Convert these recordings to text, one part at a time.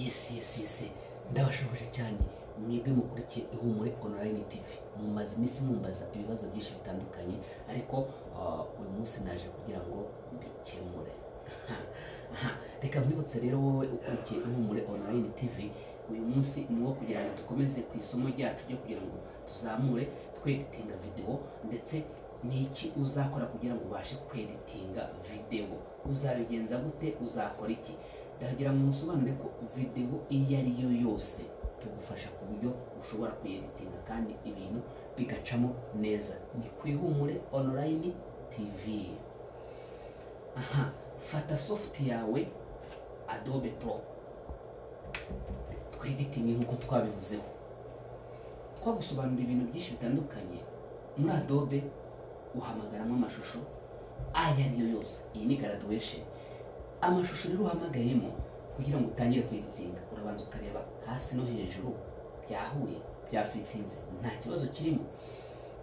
Yes, ndabashuhuje cyane mwebwe mukurikiye Ihumure Online TV. Mumaze iminsi mumbaza ibibazo byinshi bitandukanye, ariko uyu munsi naje kugira ngo mbikemure. Reka nkwibutse rero wowe ukurikiye Ihumure Online TV, uyu munsi ni uwo kugira ngo dukomeze ku isomo ryacu ryo kugira ngo tuzamure tweditinga video, ndetse ni iki uzakora kugira ngo ubashe kweditinga video, uzabigenza gute, uzakora iki? Ndagira ngo musobanure ko video iyo ari yo yose tugufasha ku buryo ushobora kuyeditinga kandi ibintu bigacamo neza. Ni ku Ihumure Online TV. Aha, fata soft yawe Adobe Pro, tweditinge nk'uko twabivuzeho. Twagusobanurira ibintu byinshi bitandukanye muri Adobe. Uhamagaramo amashusho ayo ari yo yose. Iyi ni graduation. Amashusho rero uhamagayemo, kugira ngo utangire kweditinga, urabanza ukareba hasi no hejuru byahuye, byafitinze, nta kibazo kirimo.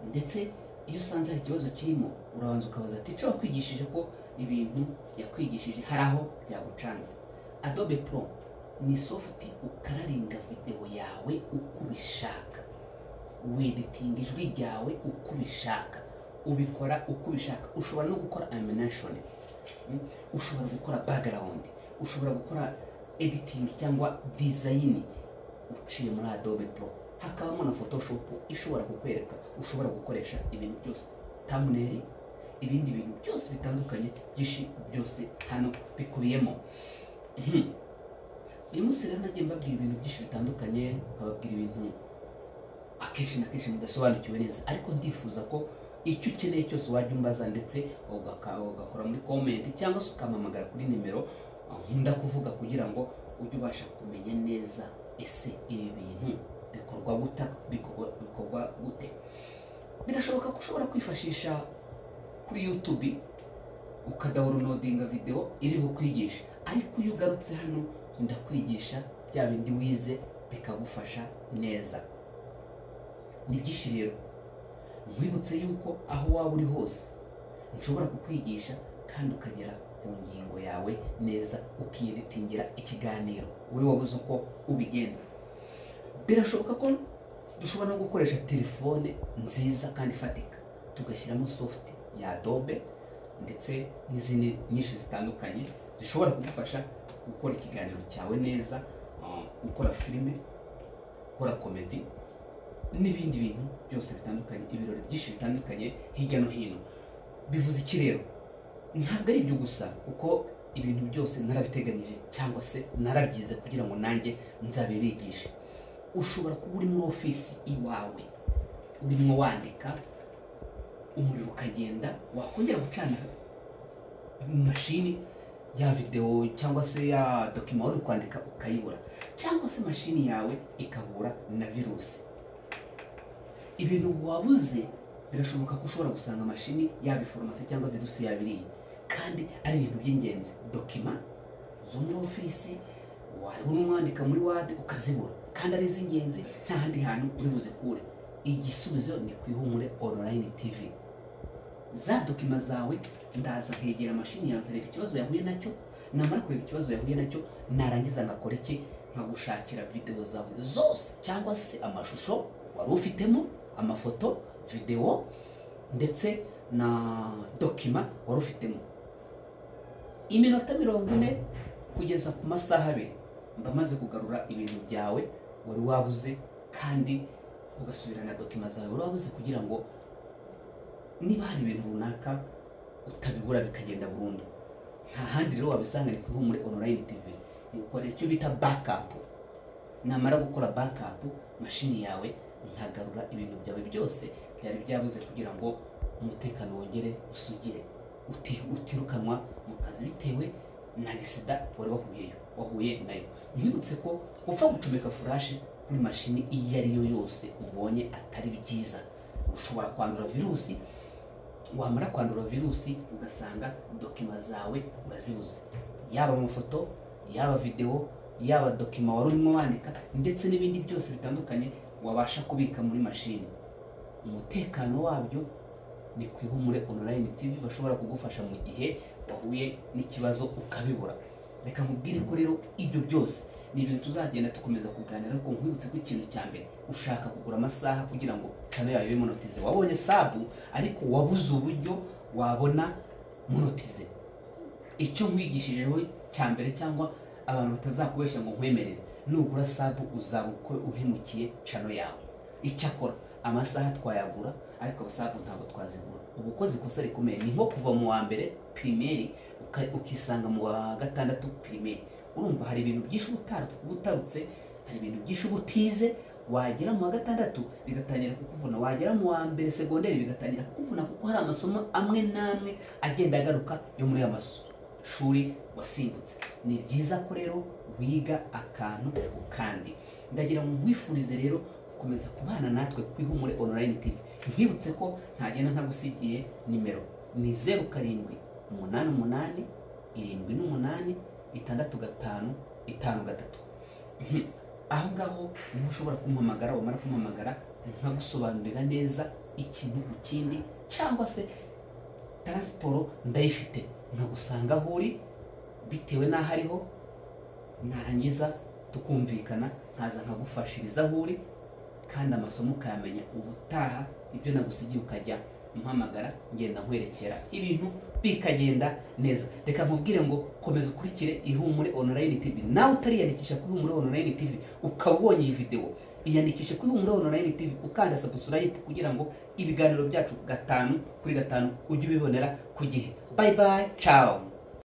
Ndetse iyo usanze hari ikibazo kirimo, urabanza ukabaza teacher wakwigishije ko ibintu yakwigishije hari aho byagucanze. Adobe Pro ni soft ukararinga video yawe uko ubishaka, weditinga ijwi ryawe uko ubishaka, ubikora uko ubishaka. Ushobora no gukora animation, ushobora gukora background, ushobora gukora editing cyangwa design uciye muri Adobe Pro. Hakabamo na Photoshop ishobora kukwereka, ushobora gukoresha ibintu byose, thumbnail, ibindi bintu byose bitandukanye byinshi, byose hano bikubiyemo. Uyu munsi rero nagiye mbabwira ibintu byinshi bitandukanye, nkababwira ibintu akenshi na kenshi mudasobanukiwe neza, ariko ndifuza ko icyo ukeneye cyose wajya umbaza, ndetse ugakora muri comment cyangwa se ukampamagara kuri nimero nkunda kuvuga, kugira ngo ujye ubasha kumenya neza ese ibi bintu bikorwa gute, bikorwa gute. Birashoboka ko ushobora kwifashisha kuri YouTube ukadownloadinga video iri bukwigisha, ariko iyo ugarutse hano ndakwigisha bya bindi wize bikagufasha neza. Ni byinshi rero. Nkwibutse yuko aho waba uri hose nshobora kukwigisha kandi ukagera ku ngingo yawe neza, ukiyeditingira ikiganiro wowe wabuze uko ubigenza. Birashoboka ko dushobora no gukoresha telefone nziza kandi ifatika, tugashyiramo soft ya Adobe ndetse n'izindi nyinshi zitandukanye zishobora kugufasha gukora ikiganiro cyawe neza, gukora filime, gukora comedy n'ibindi bintu byose bitandukanye, ibirori byinshi bitandukanye hirya no hino. Bivuze iki rero? Ntabwo ari ibyo gusa, kuko ibintu byose narabiteganyije cyangwa se narabyize kugira ngo nanjye nzabibigishe. Ushobora kuba uri muri ofisi iwawe urimo wandika, umuriro ukagenda, wakongera gucana mashini ya videwo cyangwa se ya document wari uri kwandika ukayibura, cyangwa se mashini yawe ikahura na virusi, ibintu wabuze. Birashoboka ko ushobora gusanga mashini yabiforomase cyangwa virusi yabiriye, kandi ari ibintu by'ingenzi, document zo muri ofisi wari urimo wandika muri Word ukazibura, kandi ari iz'ingenzi, nta handi hantu uri buzikure. Igisubizo ni ku Ihumure Online TV. Za document zawe ndaza nkegera mashini yawe, nkareba ikibazo yahuye nacyo. Namara kureba ikibazo yahuye nacyo, narangiza ngakora iki? Nkagushakira videwo zawe zose cyangwa se amashusho wari ufitemo, amafoto, videwo ndetse na document wari ufitemo. Iminota 40 kugeza ku masaha 2 mba maze kugarura ibintu byawe wari wabuze, kandi ugasubirana document zawe wari wabuze, kugira ngo niba hari ibintu runaka utabibura bikagenda burundu. Nta handi rero wabisanga, ni ku Ihumure Online TV. Ngukorera icyo bita backup. Namara gukora backup mashini yawe, nkagarura ibintu byawe byose byari byabuze, kugira ngo umutekano wongere usugire, utirukanwa mu kazi bitewe na accident wari wahuye nayo. Nkwibutse ko gupfa gucomeka flash kuri mashini iyo ari yo yose ubonye atari byiza. Ushobora kwandura virusi, wamara kwandura virusi ugasanga document zawe urazibuze, yaba amafoto, yaba videwo, yaba document wari urimo wandika, ndetse n'ibindi byose bitandukanye wabasha kubika muri mashini. Umutekano wabyo ni ku Ihumure Online TV, bashobora kugufasha mu gihe wahuye n'ikibazo ukabibura. Reka nkubwire ko rero ibyo byose Ni ibintu tuzagenda dukomeza kuganira, ariko nkwibutse ko ikintu cya mbere ushaka kugura amasaha kugira ngo channel yawe ibe monetize. Wabonye sub ariko wabuze uburyo wabona monetize. Icyo nkwigishijeho cya mbere, cyangwa abantu batazakubeshya ngo nkwemerere, nugura sub uzaba uko uhemukiye channel yawe. Icyakora amasaha twayagura, ariko aba sub ntabwo twazigura. Uba ukoze ikosa rikomeye. Ni nko kuva mu wa mbere primaire ukisanga mu wa gatandatu primaire. Urumva hari ibintu byinshi uba utarutse, hari ibintu byinshi uba utize. Wagera mu wa gatandatu bigatangira kukuvuna, wagera mu wa mbere segonderi bigatangira kukuvuna, kuko hari amasomo amwe n'amwe agenda agaruka yo muri aya mashuri wasimbutse. Ni byiza ko rero wiga akantu ku kandi. Ndagira ngo nkwifurize rero gukomeza kubana natwe ku Ihumure Online TV. Nkwibutse ko ntagenda ntagusigiye nimero, ni 0788 78 65 53. Aho ngaho niho ushobora kumpamagara, wamara kumpamagara nkagusobanurira neza ikintu ku kindi, cyangwa se transport ndayifite nkagusanga aho uri bitewe n'aho ariho, narangiza tukumvikana, nkaza nkagufashiriza aho uri, kandi amasomo ukayamenya. Ubutaha ibyo nagusigiye ukajya umpamagara, ngenda nkwerekera ibintu bikagenda neza. Reka nkubwire ngo komeza ukurikire Ihumure Online TV. Nawe utariyandikisha ku Ihumure Online TV ukaba ubonye iyi video, iyandikishe ku Ihumure Online TV ukanda subscribe kugira ngo ibiganiro byacu 5 kuri 5 ujye ubibonera ku gihe. Bye bye, ciao.